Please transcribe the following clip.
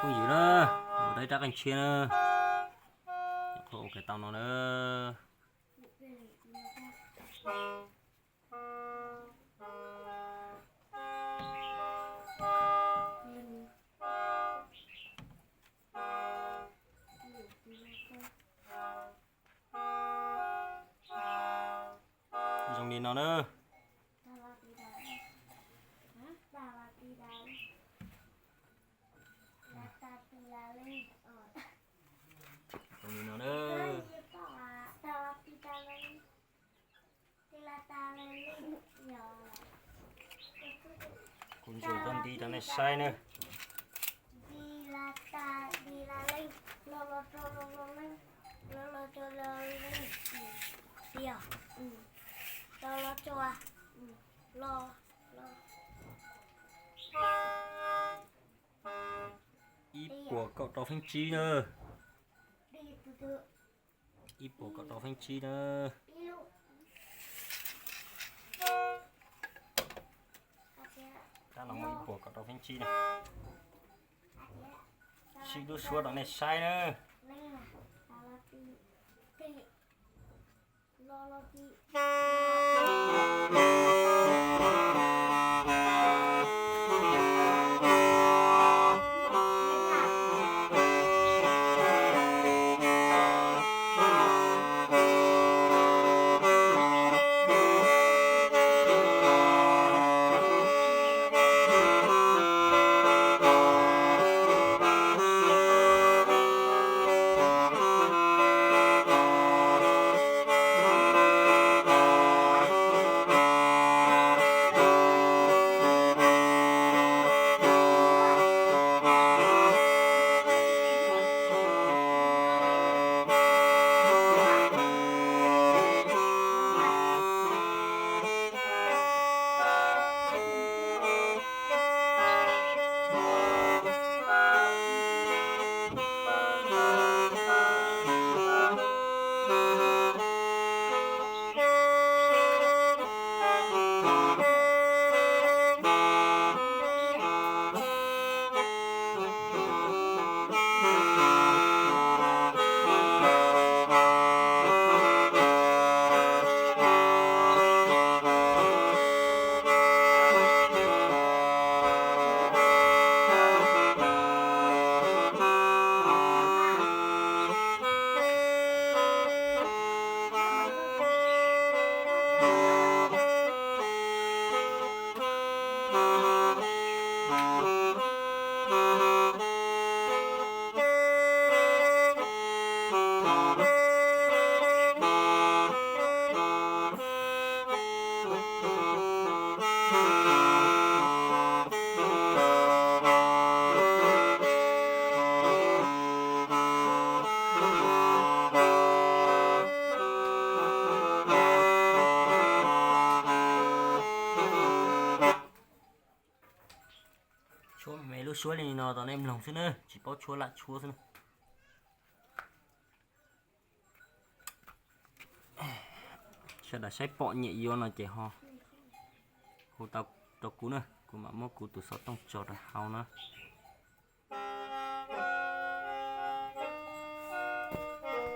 Phooj ywg na, ua tau ib rab qeej tshiab na, nyuam qhuav ua ke tau no na. Zoo li no na. Zoo li no na. Kuv ntsuas tuaj nti rau nej saib na. Ib puas kaum rau feeb tsib na. Ib puas kaum rau feeb tsib na. Rab no muaj ib puas kaum rau feeb tsib na. Sib lub suab rau nej saib na. Tshuab me lub suab li no rau nej mloog xwb na, tsis paub tshuab lam tshuab xwb na. Sawv daws saib pom nyiam yuav no ces ho hu tau rau kuv na, kuv mam muab kuv tus xov tooj tso rau hauv na.